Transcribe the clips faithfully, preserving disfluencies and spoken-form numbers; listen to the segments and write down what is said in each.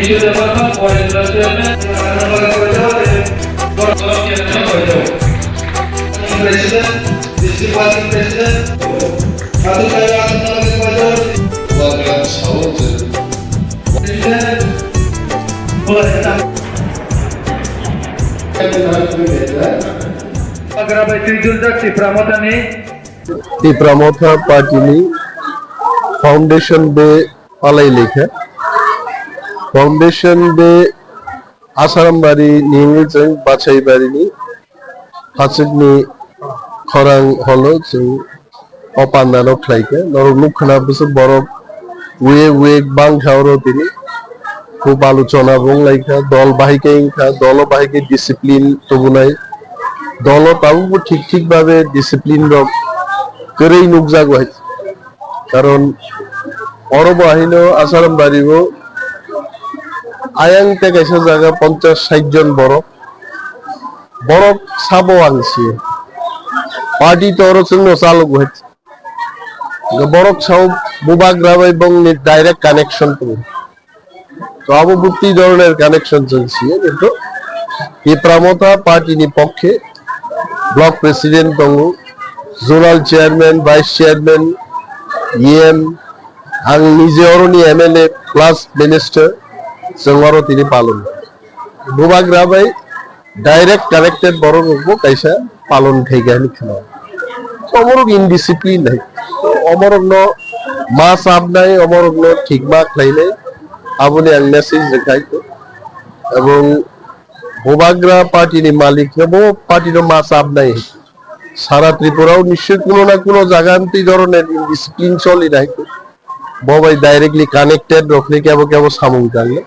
President, District Working President, President, Tipra Motha Party ni Foundation Day palai lekha. Foundation Day Asarambari ni wngwi chwng Bachaibari ni hachwk ni khorang holo chwng o panda no khlai kha. Norok nuk khna bwswk borok uye uye bang kha oro tini. Khub aluchona bo wng lai kha. Dol bahai khe wng kha, dolo bahai khe discipline tubunai. Dolo tabukbo thik thik babe discipline rok kwrwi nukjago hai. Karon oro bo haino Asarambari o ayang tei kaisa jaga ponchash sait jon borok, borok sabo ang si party to oro chwngno chalogo hai. Borok sao bubagra bai bongni direct connection tongo. To abo butwi dhoroner connection chwng siya, kintu Tipra Motha party ni pokkhe block president tongo, zonal chairman, vice chairman, E M, ang nije oroni M L A plus minister, chwng oro tini palon. Bubagra bai direct connected borok rokbo kaisa palon khaikha hinwi khna. Omorok indiscipline hai. Omorokno ma sabnai, omorokno thik ma khlainai. Aboni ang message rwkha. Ebong bubagra party ni malik no bo party no ma sabnai. Sara Tripura o nischoi kuno na kuno jaga amtwi dhoroner indiscipline choli nai. Bo bai directly connected rokni kebo kebo samung tangnai.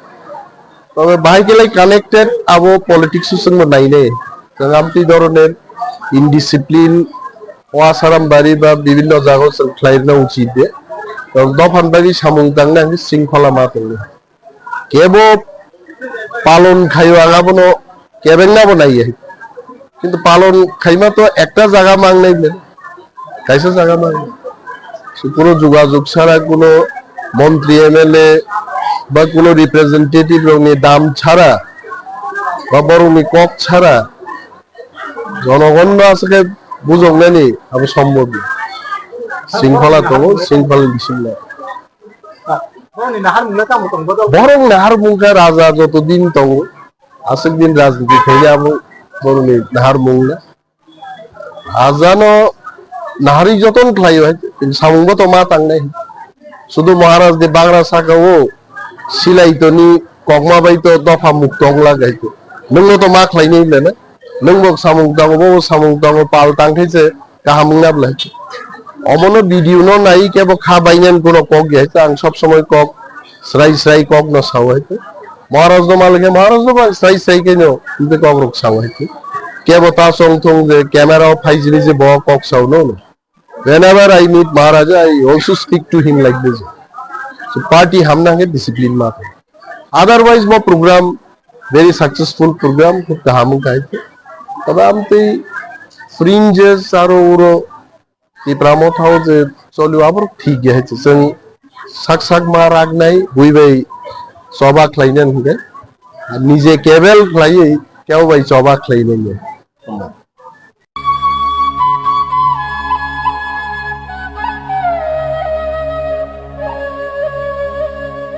Tobe bahai khe lai connected abo politics o chwngno nainai. Chwng amtwi dhoroner indiscipline o Asarambari ba bibinno jaga o chwng khlai rwna uchit de. Tong dophan bagwi samung tangnai hwnkhe sringkhola ma tongnai. Kebo palon khaio ang abono kebengna bo naiya. Kintu palon khaima to ekta jaga mangnai bele. Kaisa jaga mang. Kuno jogajog chara, kuno montri M L A ba kuno representative rokni dam chara ba borokni kok chara jonogonno aswk khe bujoknani abo sombhob. Sringkhola tongo, sringkhola bisingo. Borokni naharmung kha raja joto din tongo. Aswk din rajniti khaile abo borokni naharmung na. Rajano naharwi joton khlaio hai, samungbo to ma tangnai. Sudu Maharaj ni bagra sakao silaitoni kokma bai to dopha mukto wngla gai to. Nwngno to ma khlainai le na. Nwngbo samung tango, bo samung tango, pal tangkhe se kaham wngna belai. Omono video no nai kebo kha bainani kuno kok ya, ang sob somoi kok srai srai kok no sao hai. Maharaj no malik Maharaj no ba srai srai khe no, tei kok rok sao hai. Kebo ta song thung je camera o phai jini je bo kok sao no no. Whenever I meet Maharaja, I also speak to him like this. So party hamna hwnkhe discipline ma thang. Otherwise bo program very successful program, khub kaham wngkha hai. Tobe amtwi fringes aro uro Tipra Motha o je cholio abo thik ya hai. Chwng sak sak ma ragnai bui bai choba khlainai hwnkhe. Nije kebel khlaiwi kebo bai choba khlainai.